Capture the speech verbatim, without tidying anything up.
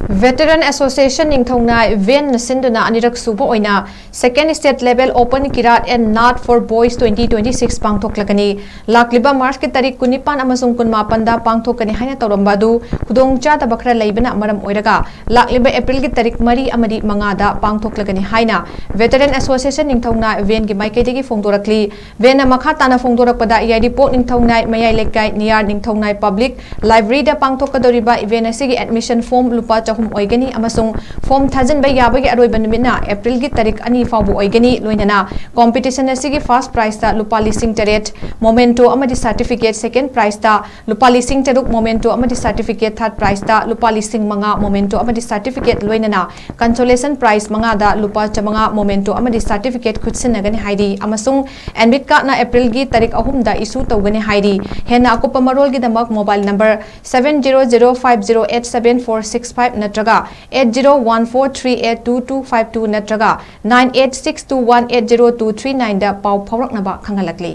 Veteran Association ꯅꯤꯡꯊꯧꯅꯥꯏ ꯚꯦꯟꯅ ꯁꯤꯟꯗꯨꯅ ꯑꯅꯤꯔꯛ ꯁꯨꯕ ꯑꯣꯏꯅ Second State Level Open Kirat and Nat for Boys twenty twenty-six ꯄꯥꯡꯊꯣꯛꯂꯒꯅꯤ꯫ ꯂꯥꯛꯂꯤꯕ ꯃꯥꯔꯆꯀꯤ ꯇꯥꯔꯤꯛ ꯀꯨꯟꯅꯤꯄꯥꯟ ꯑꯃꯁꯨꯡ ꯀꯨꯟꯃꯥꯄꯟꯗ ꯄꯥꯡꯊꯣꯛꯀꯅꯤ ꯍꯥꯏꯅ ꯇꯧꯔꯝꯕ ꯑꯗꯨ ꯈꯨꯗꯣꯡꯆꯥꯗꯕ ꯈꯔ ꯂꯩꯕꯅ ꯃꯔꯝ ꯑꯣꯏꯔꯒ ꯂꯥꯛꯂꯤꯕ ꯑꯦꯄ꯭ꯔꯤꯜꯒꯤ ꯇꯥꯔꯤꯛ ꯃꯔꯤ ꯑꯃꯗꯤ ꯃꯉꯥꯗ ꯄꯥꯡꯊꯣꯛꯂꯒꯅꯤ ꯍꯥꯏꯅ Veteran Association ꯅꯤꯡꯊꯧꯅꯥꯏ ꯚꯦꯟꯒꯤ ꯃꯥꯏꯀꯩꯗꯒꯤ ꯐꯣꯡꯗꯣꯔꯛꯂꯤ꯫ ꯚꯦꯟꯅ ꯃꯈꯥ ꯇꯥꯅ ꯐꯣꯡꯗꯣꯔꯛꯄꯗ ꯌꯥꯏꯔꯤꯄꯣꯛ ꯅꯤꯡꯊꯧꯅꯥꯏ, ꯃꯌꯥꯏ ꯂꯩꯀꯥꯏ, ꯅꯤꯌꯥꯔ ꯅꯤꯡꯊꯧꯅꯥꯏ ꯄꯕ꯭ꯂꯤꯛ ꯂꯥꯏꯕ꯭ꯔꯦꯔꯤꯗ ꯄꯥꯡꯊꯣꯛꯀꯗꯧꯔꯤꯕ ꯏꯚꯦꯟ ꯑꯁꯤꯒꯤ ꯑꯦꯗꯃꯤꯁꯟ ꯐꯣꯝ ꯂꯨꯄꯥ ꯆꯍꯨꯝ ꯑꯣꯏꯒꯅꯤ ꯑꯃꯁꯨꯡ ꯐꯣꯝ ꯊꯥꯖꯤꯟꯕ ꯌꯥꯕꯒꯤ ꯑꯔꯣꯏꯕ ꯅꯨꯃꯤꯠꯅ ꯑꯦꯄ꯭ꯔꯤꯜꯒꯤ ꯇꯥꯔꯤꯛ ꯑꯅꯤ ꯐꯥꯎꯕ ꯑꯣꯏꯒꯅꯤ꯫ ꯂꯣꯏꯅꯅ ꯀꯣꯝꯄꯤꯇꯤꯁꯟ ꯑꯁꯤꯒꯤ ꯐꯥꯔꯁ ꯄ꯭ꯔꯥꯏꯖꯇ ꯂꯨꯄꯥ ꯂꯤꯁꯤꯡ ꯇꯔꯦꯠ, ꯃꯣꯃꯦꯟꯇꯣ ꯑꯃꯗꯤ ꯁꯥꯔꯇꯤꯐꯤꯀꯦꯠ, ꯁꯦꯀꯦꯟ ꯄ꯭ꯔꯥꯏꯖꯇ ꯂꯨꯄꯥ ꯂꯤꯁꯤꯡ ꯇꯔꯨꯛ, ꯃꯣꯃꯦꯟꯇꯣ ꯑꯃꯗꯤ ꯁꯥꯔꯇꯤꯐꯤꯀꯦꯠ, ꯊꯥꯔꯠ ꯄ꯭ꯔꯥꯏꯖꯇ ꯂꯨꯄꯥ ꯂꯤꯁꯤꯡ ꯃꯉꯥ, ꯃꯣꯃꯦꯟꯇꯣ ꯑꯃꯗꯤ ꯁꯥꯔꯇꯤꯐꯤꯀꯦꯠ, ꯂꯣꯏꯅꯅ ꯀꯟꯁꯣꯂꯦꯁꯟ ꯄ꯭ꯔꯥꯏꯖ ꯃꯉꯥꯗ ꯂꯨꯄꯥ ꯆꯥꯃꯉꯥ, ꯃꯣꯃꯦꯟꯇꯣ ꯑꯃꯗꯤ ꯁꯥꯔꯇꯤꯐꯤꯀꯦꯠ ꯈꯨꯠꯁꯤꯟꯅꯒꯅꯤ ꯍꯥꯏꯔꯤ ꯑꯃꯁꯨꯡ ꯑꯦꯗꯃꯤꯠ ꯀꯥꯔꯗꯅ ꯑꯦꯄ꯭ꯔꯤꯜꯒꯤ ꯇꯥꯔꯤꯛ ꯑꯍꯨꯝꯗ ꯏꯁꯨ ꯇꯧꯒꯅꯤ ꯍꯥꯏꯔꯤ꯫ ꯍꯦꯟꯅ ꯑꯀꯨꯞꯄ ꯃꯔꯣꯜꯒꯤꯗꯃꯛ mobile number seven zero zero five zero eight seven four six five ꯅꯠꯇ꯭ꯔꯒ eight zero one four three eight two two five two ꯅꯠꯇ꯭ꯔꯒ nine eight six two one eight zero two three nine ꯗ ꯄꯥꯎ ꯐꯥꯎꯔꯛꯅꯕ ꯈꯪꯍꯜꯂꯛꯂꯤ꯫